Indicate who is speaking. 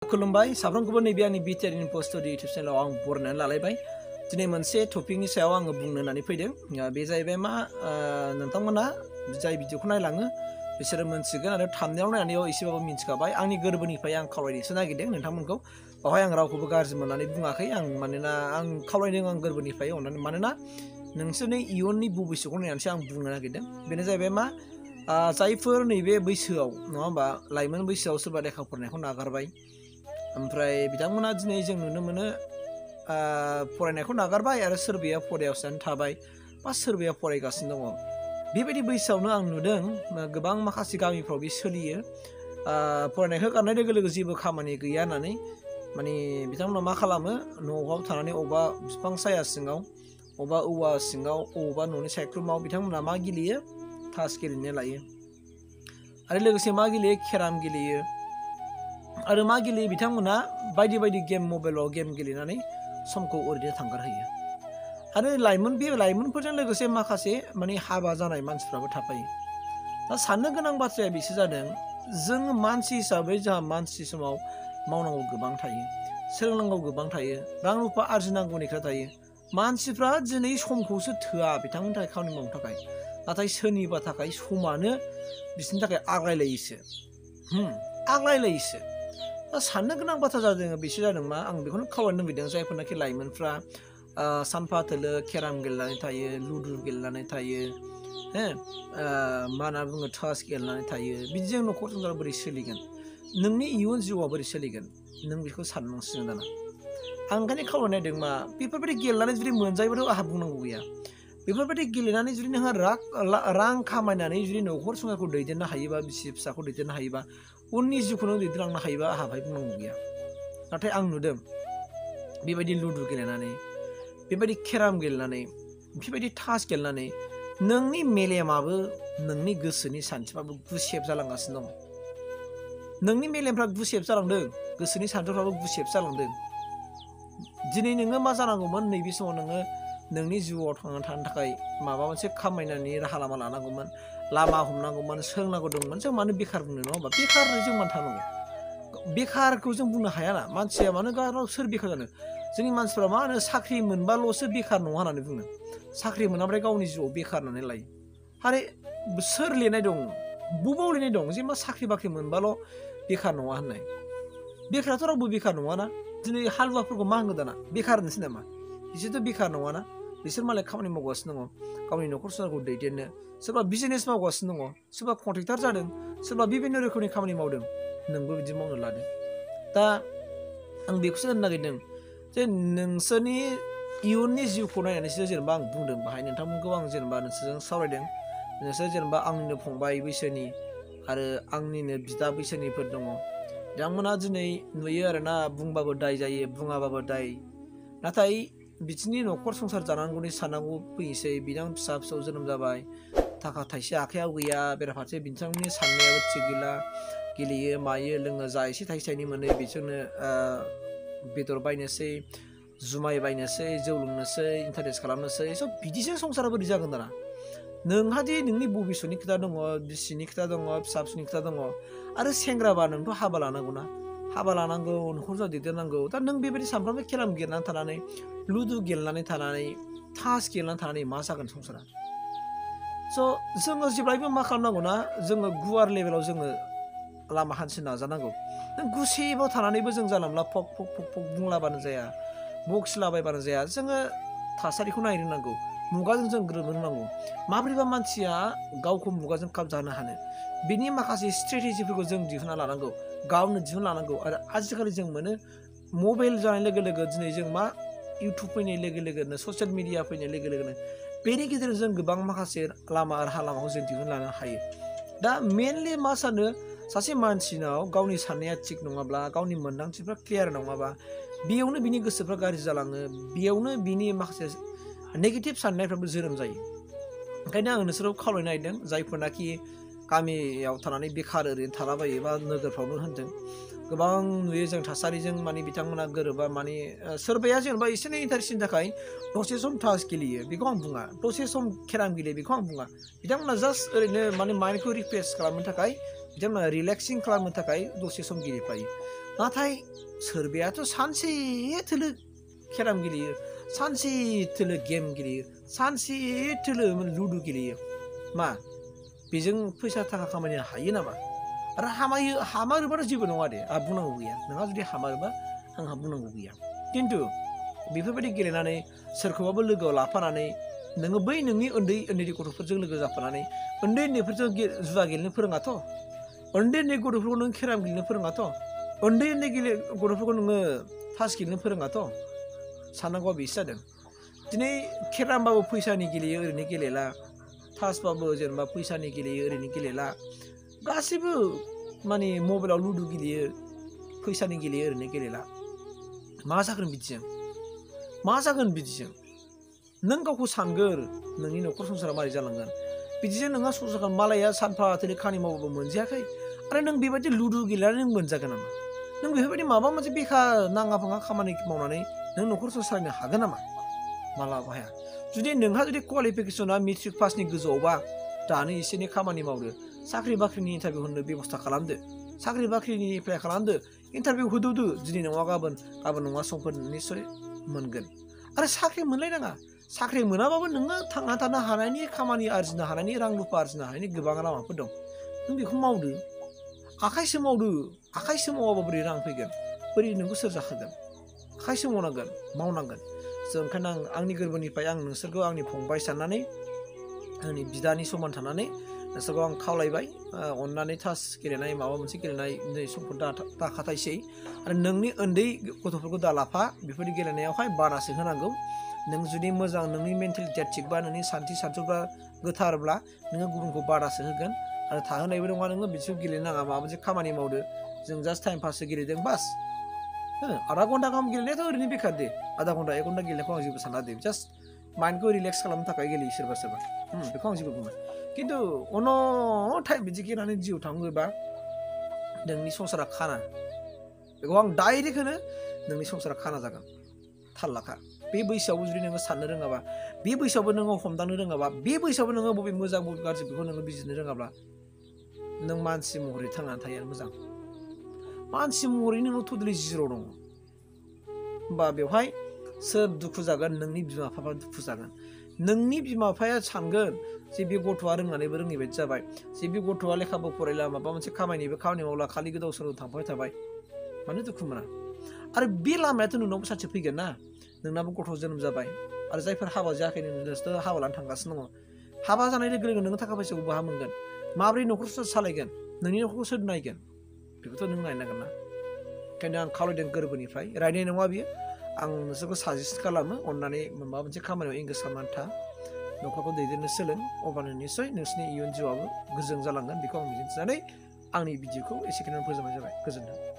Speaker 1: खुलुमबाय साफ्रोमखौबो नैबे आंनि btrinfostudio इउटुब चेनेलाव आं बरायनानै लालायबाय दिनै मोनसे टपिकनि सायाव आङो बुंनो होननानै फैदों बे जाहैबाय मा नोंथांमोना जाय भिडिअखौ नायलाङो बिसोरो मोनथिगोन आरो थाम्बनेइलाव नायनानै एसेबाबो मिन्थिखाबाय आंनि गोरबोनिफ्राय आं खावलायनोसो नागिरदों नोंथांमोनखौ बावहाय आं रावखौबो गाज्रि मोननानै बुङाखै आं मानोना आं खावलायदों आं गोरबोनिफ्राय अननानै मानोना नोंसोरनि इयुननि भबिष्यखौ नायनानैसो आं बुंनो नागिरदों बेनो जाहैबाय मा जायफोर नैबे बैसोआव नङा होमबा लाइमोन बैसोआव सोरबा लेखा फरायनायखौ नागारबाय ओमफ्राय बिथांमोना दिनै जों नुनो मोनो फरायनायखौ नागारबाय आरो सोरबाया फरायालासिनो थाबाय बा सोरबाया फरायगासिनो दङ बेबायदि बैसोआवनो आं नुदों गोबां माखासे गामिफ्राव बे सोलियो फरायनायखौ गारनाय लोगो लोगो जेबो खामानि गैया होननानै माने बिथांमोना मा खालामो न'आव थानानै अबेबा बिफां साया सिङाव अबेबा औवा सिङाव अबेबा न'नि सायख्लुमाव बिथांमोना मा गेलेयो तास गेलेनो लायो आरो लोगोसे मा गेलेयो केराम गेलेयो आरो मा गेलेयो बिथांमोना बायदि बायदि गेम मबाइलाव गेम गेलेनानै समखौ ओरैनो थांगारहोयो आरो लाइमोनफोरजों लोगोसे माखासे माने हाबा जानाय मानसिफ्राबो थाफायो दा साननो गोनां बाथ्राया बिसो जादों जों मानसि हिसाबै जोंहा मानसि समाव मावनांगौ गोबां थायो सोलोंनांगौ गोबां थायो रां रुफा आरजिनांगौनि खोथा थायो मानसिफ्रा दिनै समखौसो थोआ बिथांमोननि थाखाय खामानि मावनो थाखाय नाथाय सोरनिबा थाखाय समानो बिसोरनि थाखाय आग्लायलायोसो दा साननो गोनां बाथ्रा जादों बिसो जादों मा आं बेखौनो खावलायनो लुबैदों जायफोरनाखि लाइमोनफ्रा सानफा थोलो केराम गेलेनानै थायो लुदु गेलेनानै थायो मा होनना बुङो तास गेलेनानै थायो बिदिजों न'खर संसारा बोरै सोलिगोन नोंनि इयुन जिउआ बोरै सोलिगोन नों बेखौ साननांसिगोन दाना आं ओंखायनो खावलायनायदों मा बेफोरबायदि गेलेनानै जुदि मोनजायोबाथ' आंहा बुंनांगौ गैया बेफोरबायदि गेलेनानै जुदि नोंहा रां खामायनानै जुदि न'खर संसारखौ दैदेननो हायोबा बिसि फिसाखौ दैदेननो हायोबा उननि जिउखौ नों दैदेनलांनो हायोबा आंहा बाहाय बुंनांगौ गैया नाथाय आं नुदों बेबायदि लुदु गेलेनानै बेबायदि केराम गेलेनानै बेबायदि तास गेलेनानै नोंनि मेलेमाबो नोंनि गोसोनि सानस्रिफ्राबो गुसेब जालांगासिनो दं नोंनि मेलेमफ्रा गुसेब जालांदों गोसोनि सानस्रिफ्राबो गुसेब जालांदों दिनै नोङो मा जानांगौमोन नैबे समाव नोङो नोंनि जिउआव थांनानै थानो थाखाय माबा मोनसे खामायनायनि राहा लामा लानांगौमोन लामा हमनांगौमोन सोलोंनांगौ दंमोन जों मानो बेखार बुंनो नङा होमबा बेखार जों मानो थानांगौ बेखारखौ जों बुंनो हायाना मानसिया मानो गाराव सोर बेखार जानो जोंनि मानसिफ्रा मा होनो साख्रि मोनबाल'सो बेखार नङा होननानै बुङो साख्रि मोनाब्लाथाय गावनि जिउआव बेखार होननानै लायो आरो सोर लिरनाय दं बबाव लिरनाय दं जे मा साख्रि बाख्रि मोनबाल' बेखार नङा होननाय बेखाराथ' रावबो बेखार नङाना दिनै हालुवाफोरखौ मा होनगोन दाना बेखार होनोसै नामा बिसोरथ' बेखार नङाना बिसोर मालाय खामानि मावगासिनो दङ गावनि न'खर संसारखौ दैदेननो सोरबा बिजनेस मावगासिनो दङ सोरबा कन्ट्रेक्टर जादों सोरबा बिभिन्न रोखोमनि खामानि मावदों नोंबो बिदि मावनो लादों दा आं बेखौसो होननो नागिरदों जे नोंसोरनि इयुननि जिउखौ नायनानैसो जेनेबा आं बुंदों बाहाय नोंथांमोनखौ आं जेनेबा नोंसोरजों सावरायदों नोंसोर जेनेबा आंनिनो फंबाय बैसोनि आरो आंनिनो बिदा बैसोनिफोर दङ बिथांमोना दिनै नुयो आरोना बुंबाबो दाय जायो बुङाबाबो दाय नाथाय बिदिनि न'खर संसार जानांगौनि साननांगौ फैनोसै बिथां फिसा फिसौ जोनोम जाबाय थाखा थाइसे आखायाव गैया बेराफारसे बिथांनि साननायाबो थिग गैला गेलेयो मायो लोङो जा एसे थाइसे थाइनै मोनो बेजोंनो बेदर बायनोसै जुमाय बायनोसै जौ लोंनोसै इन्टारेस्ट खालामनोसै सब बिदिसो संसारा बोरै जागोन दाना नोंहा दि नोंनि भबिष्यनि खोथा दङ बिसिनि खोथा दङ फिसा फिसौनि खोथा दङ आरो सेंग्राबा नोंथ' हाबा लानांगौना हाबा लानांगौ न'खर दैदेननांगौ दा नों बेबायदि सानफ्रामबो केराम गेलेनानै थानानै लुदु गेलेनानै थानानै तास गेलेनानै थानानै मा जागोन संसारा स' जोङो जेब्लायबो मा खालामनांगौना जोङो गुवार लेभेलाव जोङो लामा हान्थिनो नाजानांगौ नों गुसेबाव थानानैबो जों जानला मोनला फक फक फक फक बुंलाबानो जाया बक्सिलाबायबानो जाया जोङो थासारिखौ नायनो रोंनांगौ मुगाजों जों गोरोबनो रोंनांगौ माब्रैबा मानसिया गावखौ मुगाजों खाब जानो हानो बिनि माखासे स्ट्रेटेजिफोरखौ जों दिहुनना लानांगौ गावनो दिहुनना लानांगौ आरो आजिखालि जों मोनो मबाइल जानाय लोगो लोगो दिनै जों मा इउटुब फैनाय लोगो लोगोनो ससियेल मिडिया फैनाय लोगो लोगोनो बेनि गेजेरजों जों गोबां माखासे राहा लामाखौ जों दिहुनना लानो हायो दा मेनलि मा सानो सासे मानसिनाव गावनि साननाया थिग नङाब्ला गावनि मोन्दांथिफ्रा क्लियार नङाबा बेयावनो बिनि गोसोफ्रा गाज्रि जालाङो बेयावनो बिनि माखासे नेगेटिभ साननायफ्राबो जोनोम जायो ओंखायनो आं नोंसोरखौ खावलायनो नागिरदों जायफोरनाखि गामियाव थानानै बेखार ओरैनो थालाबायो बा नोगोरफ्रावनो होनदों गोबां नुयो जों थासारिजों माने बिथांमोना गोरोबा माने सोरबाया जेनेबा एसेनो इन्टारेस्टनि थाखाय दसे सम तास गेलेयो बेखौ आं बुङा दसे सम केराम गेलेयो बेखौ आं बुङा बिथांमोना जास्ट ओरैनो माने माइन्डखौ रिफ्रेश खालामनो थाखाय बिथांमोना रिलेक्सिं खालामनो थाखाय दसे सम गेलेफायो नाथाय सोरबायाथ' सानसे थोलो केराम गेलेयो, सानसे थोलो गेम गेलेयो, सानसे थोलो लुदु गेलेयो। मा बेजों फैसा थाखा खामायनो हायो नामा? आरो हामारोबाथ' जेबो नङा दे, आंहा बुंनांगौ गैया। नोंहा जुदि हामारोबा आंहा बुंनांगौ गैया। खिन्थु बेफोरबायदि गेलेनानै सोरखौबाबो लोगोआव लाफानानै नोङो बै नोंनि उन्दै गथ'फोरजों लोगो जाफानानै उन्दैफोरजों जुवा गेलेनो फोरोङाथ', उन्दै गथ'फोरखौ नों केराम गेलेनो फोरोङाथ', उन्दै गथ'फोरखौ नोङो तास गेलेनो फोरोङाथ'। साननांगौआ बेसो जादों। दिनै केरामबाबो फैसानि गेलेयो, ओरैनो गेलेला। तासबाबो जेनेबा फैसानि गेलेयो, ओरैनो गेलेला। गासिबो माने मबाइलाव लुदु गेलेयो, फैसानि गेलेयो, ओरैनो गेलेला। मा जागोन बिदिजों? मा जागोन बिदिजों? नों गावखौ सानगोर, नोंनि न'खर संसारा मारै जालांगोन। बिदिजों नोंहा संसारखौ मालाया सानफा थोलो खामानि मावबाबो मोनजायाखै आरो नों बेबायदि लुदु गेलेनानै नों मोनजागोन नामा? नों बेफोरबायदि माबा मोनसे बेखार नाङा फाङा खामानि मावनानै नों न'खर सालायनो हागोन नामा? मालाबा हाया। जुदि नोंहा क्वालिफिकेसना मेट्रिक पासनि गोजौआवबा दानो एसे एनै खामानि मावदो, साख्रि बाख्रिनि इन्टारभिउ होनो बेब'स्था खालामदो, साख्रि बाख्रिनि एप्लाइ खालामदो, इन्टारभिउ होदौदो। दिनै नङा गाबोन नङा समफोर निस्सय मोनगोन। आरो साख्रि मोनलायनाङा, साख्रि मोनाबाबो नोङो थांना थानो हानायनि, खामानि आरजिनो हानायनि, रां रुफा आरजिनो हानायनि गोबां लामाफोर दं। नों बेखौ मावदो, आखाइ सोमावदो। आखाइ सोमावाबा बोरै रां फैगोन, बोरै नोंखौ सोर जाहोगोन? आखाइ सोमावनांगोन, मावनांगोन। ओंखायनो आंनि गोरबोनिफ्राय आं नोंसोरखौ आंनि फंबाय साननानै, आंनि बिदानि समान थानानै नोंसोरखौ आं खावलायबाय, अननानै तास गेलेनाय, माबा मोनसे गेलेनाय समखौ दाखाथायसै। आरो नोंनि उन्दै गथ'फोरखौ दालाफा बेफोरबायदि गेलेनायावहाय बादासो होनांगौ। नों जुदि मोजां, नोंनि मेन्टेलिटिया थिगबा, नोंनि सान्थिफ्रा गोथारब्ला नोङो गुबुनखौ बादासो होगोन। आरो थाहोनायबो नङा नोङो बिदिखौ गेलेनो नाङा, माबा मोनसे खामानि मावदो। जों जास्ट टाइम पाससो गेलेदों बास। आधा घन्टा गाहाम गेलेनायाथ' ओरैनो बेखार दे। आधा घन्टा 1 घन्टा गेलेनायखौ आं जेबो साना दे। जास्ट माइन्डखौ रिलेक्स खालामनो थाखाय गेलेयो सोरबा सोरबा। बेखौ आं जेबो बुङा। खिन्थु टाइम बिदि गेलेनानै जिउ थाङोबा नोंनि संसारा खाना। बेखौ आं डाइरेक्ट होनो, नोंनि संसारा खाना जागोन। थाल लाखा। बे बैसोआवबो जुदि नोङो साननो रोङाबा, बे बैसोआवबो नोङो हमदांनो रोङाबा, बे बैसोआवबो नोङो बबे मोजां बबे गाज्रि बेखौ नोङो बिजिरनो रोङाब्ला, नों मानसि महरै थांनानै थायोआनो मोजां। मानसि महरै नोङो टटेलि जिर' दङ। होमबा बेवहाय सोर दुखु जागोन? नोंनि बिमा बिफाफ्रा दुखु जागोन। नोंनि बिमा बिफाया सानगोन जे बे गथ'आ रोंनानैबो रोङै बायदि जाबाय, जे बे गथ'आ लेखाबो फरायला, माबा मोनसे खामानि मावला, खालि गोदाव सोराव थांबाय थाबाय। मानो दुखु मोना? आरो बे लामायाथ' नोंनावबो सानसे फैगोन ना। नोंनाबो गथ' जोनोम जाबाय, आरो जायफोर हाबा जायाखै नोंसोर हाबा लानो थांगासिनो दङ। हाबा जानाय लोगो लोगो नोङो थाखा फैसाखौ बहा मोनगोन? माब्रै न'खर सालायगोन? नोंनि न'खरखौ सोर नायगोन? बेखौथ' नों नायनांगोन ना। ओंखायनो आं खावलायदों गोरबोनिफ्राय, रायनाय नङा बियो। आं नोंसोरखौ साजेस्ट खालामो, अननानै माबा मोनसे खामानियाव एंगेज खालामनानै था, न'खरखौ दैदेननो सोलों। अब्लानो निस्सय नोंसोरनि इयुन जिउआबो गोजों जालांगोन। बेखौ आं मिजिंथिनानै आंनि भिडिअखौ एसेखिनियावनो फोजोबनाय जाबाय। गोजोन्थों।